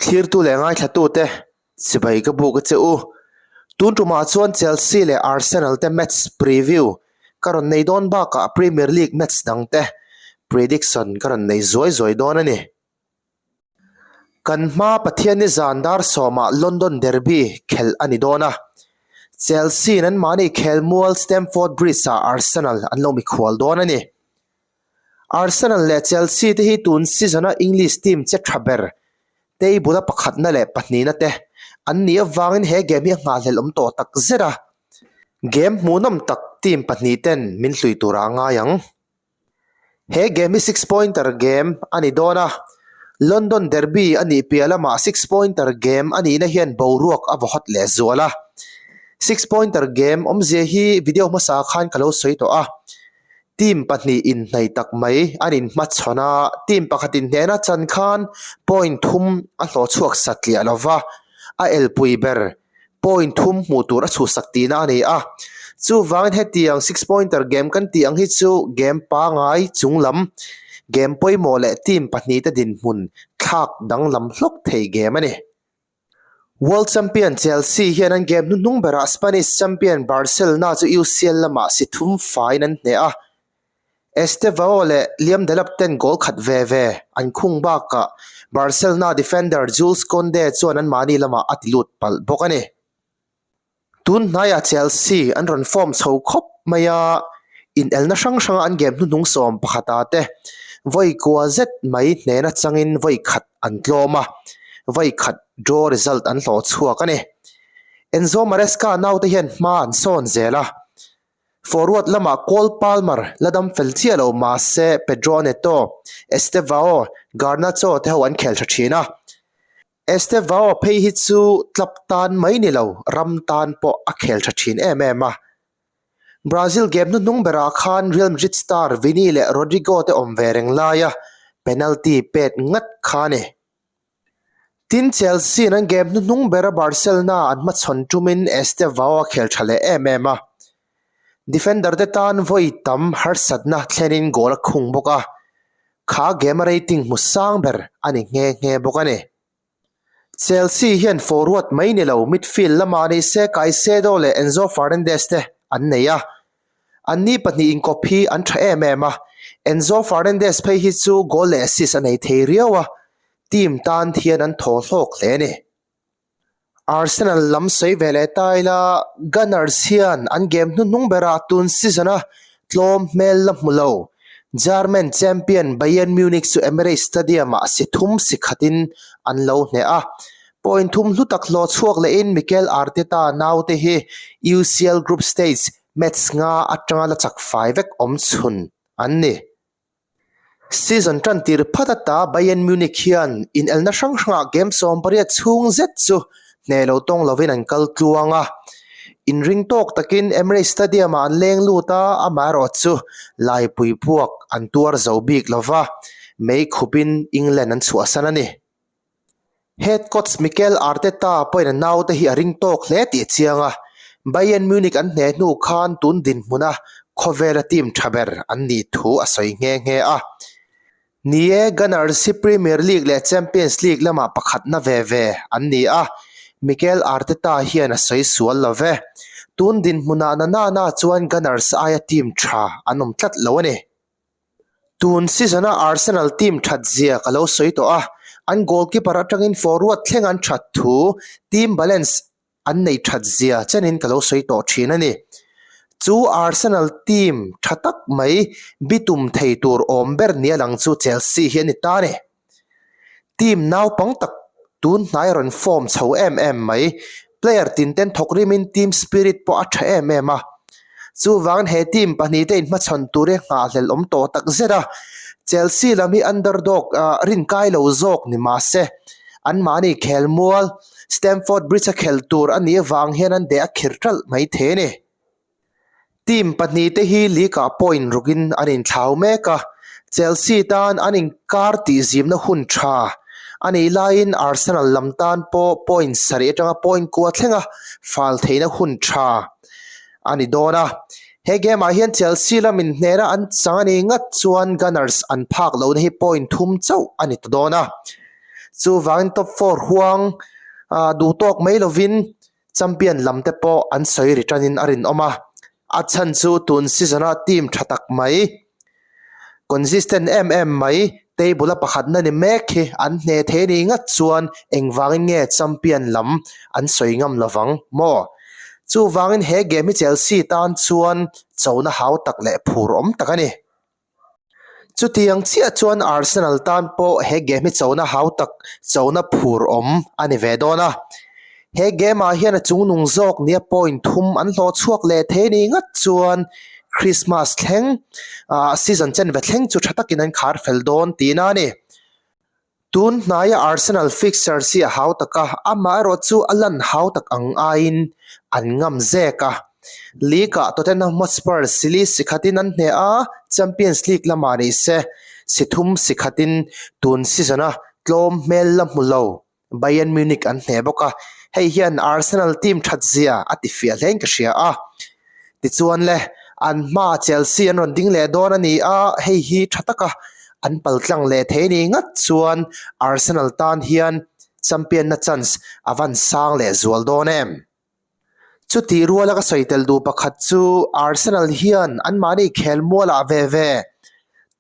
Thlirtu leh ngaithlatute chibai ka buk a che u. Tun tumah chuan Chelsea leh Arsenal te match preview ka rawn nei dawn bakah Premier League match dangte prediction ka rawn nei zuai zuai dawn a ni. Kan hma Pathianni zan dar sawmah London Derby khelh a ni dawn a. Chelsea-in anmahni khelmual Stamford Bridge-ah Arsenal an lo mikhual dawn a ni. Arsenal leh Chelsea te hi tun season-a English team che tha ber table-a pakhatna leh pahnihna te an nih avangin he game hi a nghahhlelh awm tawh tak zet a. Game hmuhnawm tak team pahnihten min hlui turah a ngai ang. He game hi six pointer game a ni dawn a, London Derby a nih piah lamah six pointer game a nihna hian boruak a vaw hawt leh zual a. Six pointer game awmzia hi video hmasa khan ka lo sawi tawh a, team pahnih inhnaih tak mai an inhmachhawn a, team pakhat inhnehna chan khan point thum a hlawh chhuak satliah lo va, a elpui ber point thum hmuh tur a chhuhsak tihna a ni a. Chuvangin hetiang six pointer game kan tih ang hi chu game pangai chung lam game pawimawh leh team pahnihte dinhmun thlak danglam hlawk thei game a ni. World Champion Chelsea hian an game hnuhnung berah Spanish champion Barcelona chu UCL lamah si thum faiin an hneh a. Estevao leh Liam Delap ten goal khat ve ve an khung bakah Barcelona defender Jules Kounde chuan anmahni lamah a ti lut palh bawk a ni. Tun hnaiah Chelsea an rawn form chho khawp mai a, inelna hrang hranga an game hnuhnung sawm pakhata te vawi kua zet mai hnena changin vawi khat an tlawm a, vawi khat draw result an hlawh chhuak a ni. Enzo Maresca naute hian hma an sawn zel a, forward lamah Cole Palmer la dam fel chiah lo mahse Pedro Neto, Estevao, Garnacho te ho an khel tha thin a. Estevao phei hi chu club tan mai ni lo, ram tan pawh a khel tha thin em em a. Brazil game hnuhnung berah khan Real Madrid star Vini leh Rodrygo te awm ve reng laia penalty pet ngat kha a ni. Tin, Chelsea-in an game hnuhnung bera Barcelona an hmachhawn tumin Estevao a khel tha leh em em a. Defender te tan vawi tam harsatna thlenin goal a khung bawk a, kha game a rating hmu sang ber a ni nghe nghe bawk a ni. Chelsea hian forward mai ni lo midfield lamah ni se Caicedo leh Enzo Fernandez te an nei a, anni pahnih inkawp hi an tha em em a, Enzo Fernandez phei hi chu goal leh assist a nei thei riau a, team tan hian an thaw hlawk hle a ni. Arsenal lam sawi ve leh ta ila, Gunners hian an game hnuhnung berah tun season-a tlawm hmel la hmu lo. German champion Bayern Munich chu Emirates Stadium-ah si thum si khatin an lo hneh a. Point thum hlu tak hlawh chhuak lehin Mikel Arteta naute hi UCL Group Stage match nga atanga la chak fai vek awm chhun an ni. Season tan tir phat ata Bayern Munich hian inelna hrang hrangah game 18 chhung zet chu hneh lo tawng lovin an kal tluang a. Inring tawk takin Emirates Stadium-ah an leng lut a, amaherawh chu laipui puak an tuar zo bik lova, mei khupin England an chhuahsan a ni. Head coach Mikel Arteta pawhin a naute hi a ring tawk hle tih a chiang a, Bayern Munich an hneh hnu khan tun dinhmuna khawvela team tha ber an nih thu a sawi nghe nghe a. Ni e, Gunners hi Premier League leh Champions League lamah pakhatna ve ve an ni a, Mikel Arteta hian a sawi sual lo ve. Tun dinhmunah na na na chuan Gunners aia team tha an awm tlat lo a ni. Tun season-a Arsenal team that zia ka lo sawi tawh a, an goalkeeper atangin forward thleng an that thu, team balance an nei that zia chenin ka lo sawi tawh thin a ni. Chu Arsenal team tha tak mai bitum thei tur awm ber nia lang chu Chelsea hi a ni ta a ni. Team naupang tak tun hnai rawn form chho em em mai. Player tin ten thawk rimin team spirit pawh a tha em em a. Chuvangin he team pahnih te inhmachhawn tur hi nghahhlelh awm tawh tak zet a. Chelsea lam hi underdog rinkai lo zawk ni mah se anmahni khelmual Stamford Bridge a khel tur a nih avang hian an deh a khir ṭalh mai thei a ni. Team pahnihte hi league-ah point rukin an inthlau mek a, Chelsea tan an inkar tihzimna hun tha a nih laiin Arsenal lam tan pawh point sarih atanga point kua thlenga fal theihna hun tha a ni dawn a. He game-ah hian Chelsea lamin hnehna an chang a nih ngat chuan Gunners an phak lohna hi point thum chauh a ni ta dawn a. Chuvangin top 4 huang duhtawk mai lovin champion lam te pawh an sawi ri tanin a rinawm a. A chhan chu tun season a team tha tak mai, consistent em em mai, table a pakhatna ni mek hi an hne thei ni ngat chuan engvangin nge champion lam an sawi ngam lovang maw? Chuvangin he game hi Chelsea tan chuan chona hau tak leh phur awm tak a ni. Chutiang chiah chuan Arsenal tan pawh he game hi chona hau tak, chona phur awm a ni ve dawn a. He game ah hian a chungnung zawk nia point thum an hlawh chhuak leh thei ni ngat chuan Christmas thleng, season chenve thleng chu tha takin an khar fel dawn tihna a ni. Tun hnaia Arsenal fixtures hi a hau tak a, amaherawh chu a lan hau tak ang aiin an ngam zek a. League-ah Tottenham Hotspur sili si khatin an hneh a, Champions League lamah ni se si thum si khatin tun season-a tlawm hmel la hmu lo Bayern Munich an hneh bawk a, hei hian Arsenal team that zia a ti fiah hlein ka hria a. Tichuan le, an hmaah Chelsea an rawn ding leh dawn a ni a, hei hi tha taka an paltlang leh thei ni ngat chuan Arsenal tan hian champion-na chance a van sang leh zual dawn em? Chutih ruala ka sawi tel duh pakhat chu Arsenal hian anmahni khelmualah ve ve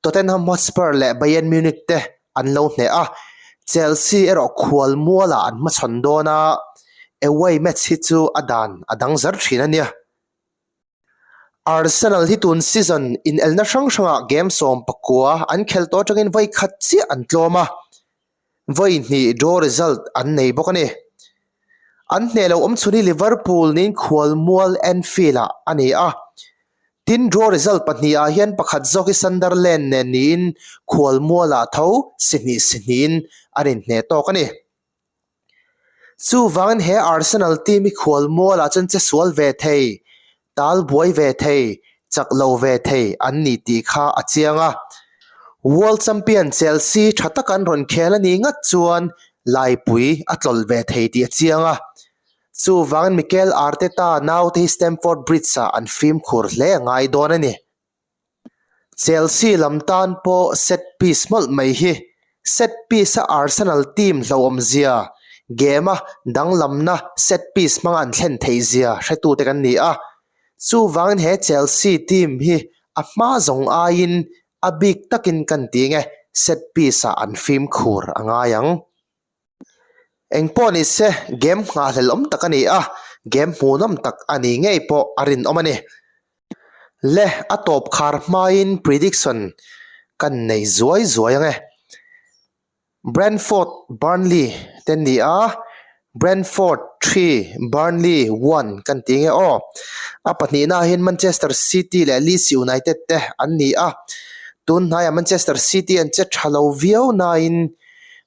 Tottenham Hotspur leh Bayern Munich te an lo hneh a, Chelsea erawh khualmualah an hmachhawn dawn a, away match hi chu a dan a dang zar thin a nia. Arsenal hi tun season inelna hrang hrangah game 19 an khel tawh atangin vawi khat chiah an tlawm a, vawi hnih draw result an nei bawk a ni. An hneh lo awm chhun hi Liverpool niin khualmual Anfield-ah a ni a, tin draw result pahnihah hian pakhat zawk hi Sunderland nen niin khualmualah tho si hnih si hnihin an inhneh tawk a ni. Chuvangin he Arsenal team hi khualmualah chuan che sual ve thei, tal buai ve thei, chak lo ve thei an ni tih kha a chiang a. World Champion Chelsea tha taka an rawn khel a nih ngat chuan laipui a tlawlh ve thei tih a chiang a. Chuvangin Mikel Arteta naute hi Stamford Bridge-ah an fimkhur hle a ngai dawn a ni. Chelsea lam tan pawh set piece mawlh mai hi set piece a Arsenal team hlauhawm zia, game a danglamna set piece hmanga an thlen theih zia hretute kan ni a. Chuvangin he Chelsea team hi a hma zawng aiin a bik takin kan ti nge set piece ah an fimkhur a ngai ang. Eng pawh ni se, game nghahhlelh awm tak a ni a, game hmuhnawm tak a ni ngei pawh a rinawm a ni. Le, a tawp khar hmain prediction kan nei zuai zuai ang e. Brentford Burnley te an ni a, Brentford 3, Burnley 1 kan ti nge aw. A pahnihna ah hian Manchester City leh Leeds United te an ni a, tun hnaiah Manchester City an che tha lo viau nain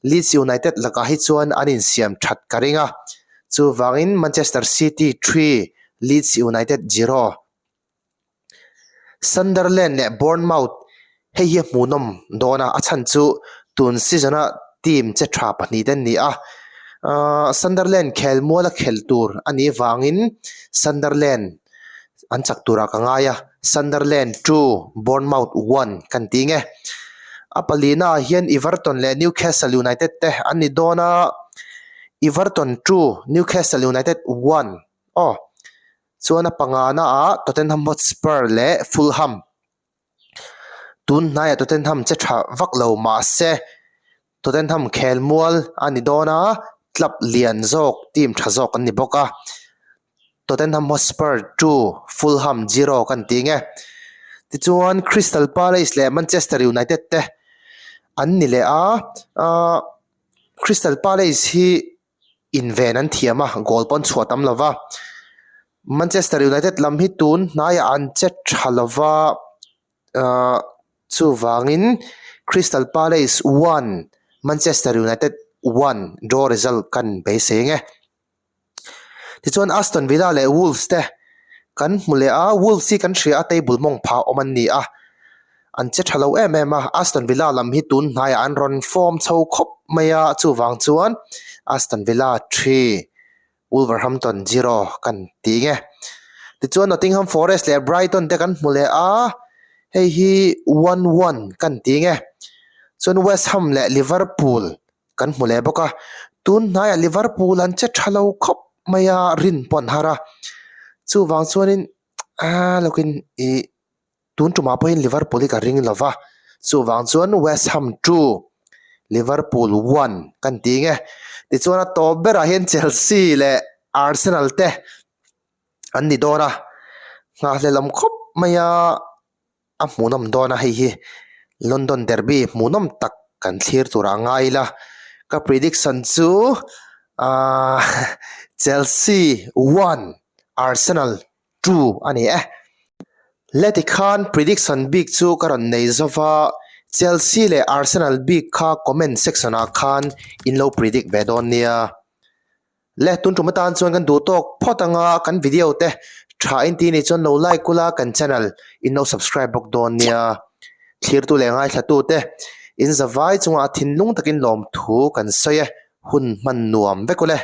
Leeds United lakah hi chuan an insiam that ka ring a, chuvangin Manchester City 3, Leeds United 0. Sunderland leh Bournemouth hei hi a hmuhnawm dawn a, a chhan chu tun season-a team che tha pahnih te an ni a, Sunderland khelmuala khel tur a nih vangin Sunderland an chak turah ka ngai a, Sunderland 2, Bournemouth 1 kan ti nge. A palina ah hian Everton leh Newcastle United te an ni dawn a, Everton 2, Newcastle United 1 aw. Chuan a pangana ah Tottenham Hotspur leh Fulham. Tun hnaiah Tottenham che tha vak lo mahse Tottenham khelmual a ni dawn a, club lian zawk team tha zawk an ni bawk a. Tottenham Hotspur 2, Fulham 0 kan ti nge. Tichuan Crystal Palace leh Manchester United te an ni leh a, ahh Crystal Palace hi inven an thiam a, goal pawn chhuah tam lo va. Manchester United lam hi tun hnaiah an che tha lo va, ahh chuvangin Crystal Palace 1, Manchester United 1 draw result kan beisei ang e. Tichuan Aston Villa leh Wolves te kan hmu leh a, Wolves hi kan hria a table mawng phah awm an ni a, an che tha lo em em a, Aston Villa lam hi tun hnaiah an rawn form chho khawp mai a, chuvang chuan Aston Villa 3, Wolverhampton 0 kan ti nge. Tichuan Nottingham Forest leh Brighton te kan hmu leh a, hei hi 1-1 kan ti nge. Chuan West Ham leh Liverpool. kan hmu leh bawk a, tun hnaiah Liverpool an che tha lo khawp mai a, rin pawh an har a, chuvang chuanin aaa lawkin ih tun tumah pawhin Liverpool hi ka ring lo va, chuvang chuan West Ham 2 Liverpool 1 kan ti nge, tichuan a tawp berah hian Chelsea leh Arsenal te an ni dawn a, nghahhlelawm khawp mai a. A hmuhnawm dawn a hei hi London Derby hmuhnawm tak kan thlir tur ah ngai ila ka prediction chu ahh Chelsea 1 Arsenal 2 a ni e. Le tikhan prediction bik chu ka rawn nei zova Chelsea leh Arsenal bik kha comment section ah khan in lo predict ve dawn nia. Le tun tum atan chuan kan duh tawk phawt anga kan video te tha in tih nih chuan lo like ula kan channel in lo subscribe bawk dawn nia. Thlirtu leh ngaithlatu te in zavai chungah thinlung takin lawmthu kan sawi e, hun hman nuam vek ule.